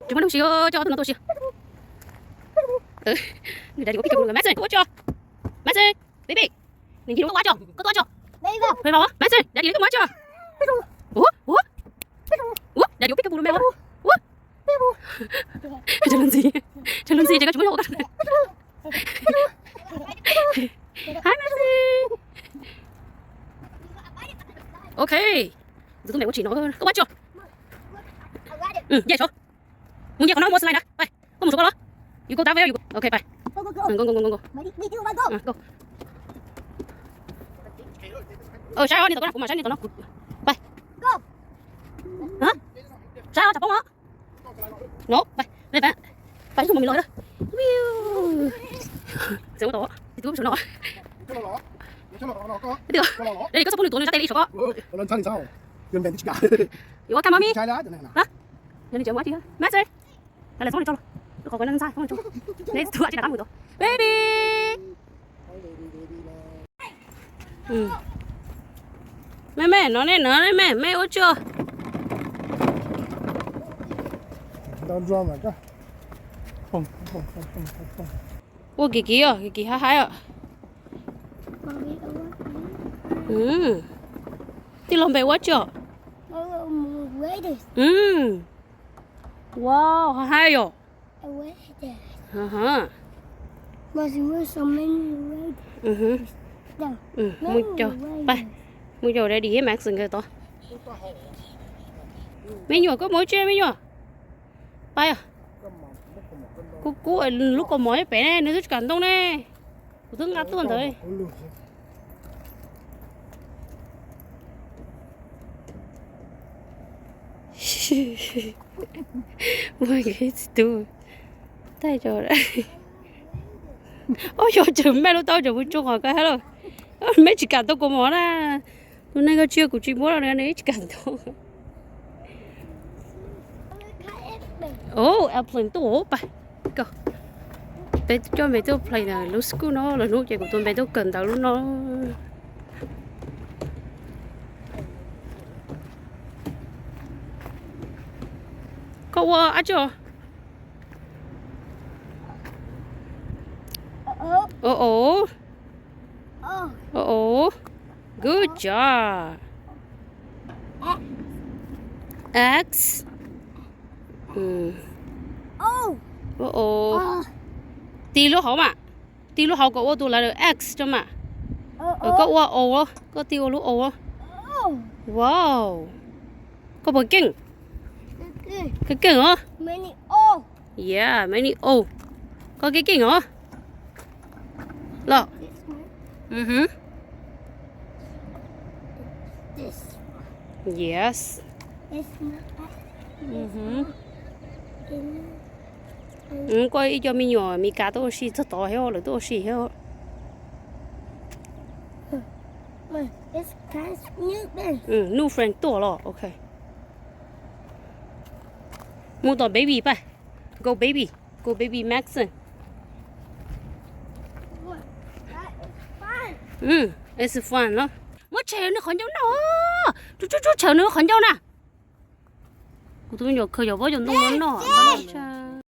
Tsis muaj lub si, coj tus no tuaj si. Daddy, koj ua pij kawg, Madison, koj ua tsi? Madison, baby, nws ncig lub tuaj ua tsi? Koj tuaj ua tsi? Peb vauv, Madison, daddy, koj mus ua tsi? Ua, ua, ua, daddy, ua pij kawg los me. Ua, ua, ua, ntxi, ntxi, ces koj tsis muaj ua. Hi, Madison. Ok. Tus tub me ua tsi no, koj ua tsi? Yes, mus nce qhov no mus slide na. Pais, koj mus saum koj los. You go down there, you go. Ok, pais. Go, go, go. Go, go, go, go, go. Go. Saib, nws tom koj no, kuv mam saib nws tom no. Pais. Saib, tsam poob os. No, pais, pais, pais, ib tug mus mis los. Txiv tub saum no. Daddy, koj txhob pub nws tuav nws sab tes li saum koj. You want come, mommy? Yog nws tseem ua tsi? Master. Qhov ko ntxhais, let's do it, baby. Me me, no ne, no ne, me me ua tsi? Ua kim kim os, kim kim haib haib os. Tij laug npe ua tsi? Wow, haib yom. Mus caum, pais, mus caum daddy thiab Max nkawd tod. Me nyuam, koj mus tsi me nyuam? Pais os. Kub kub, lub kaus mom pem ne, nws twb tsis kam ntoo ne. Kuv twb nqa tuaj ntawd. Muaj ib tug taij tso. Ob, yog tseem me lub taub tseem mus tso qhov koj hab lauj. Me tsis kam ntoo kaus mom na. Tus neeg ko tsis yog kuv tsis muab los nws tsis kam ntoo. Airplane tuaj pais. Peb coj me tuaj play ntawm lub school no, lwm hnub ces kuv tus npe tuaj kawm ntawv lub no. Koj ua dab tsi? O, o. O, o. Good job. X. O, o. Tig lub hauv mas. Tig lub hauv kom ua tus letter X tso mas. Koj ua o, koj tig ua lub o. Wow. Koj puas keej? Koj keej os. Yeah, many o. Koj keej keej os. Los. Yes. Koj ib co me nyuam Mes Kas tuaj ua si txog tod thiab, lawv tuaj ua si thiab. New friend tuaj los, ok. Mus tom baby pais. Go baby. Go baby Maxon. It's fun no. Muab tshem nws qhov ncauj noj. Tshem nws qhov ncauj na. Kuv tus me nyuam khaws cov pob cov ntoo no noj.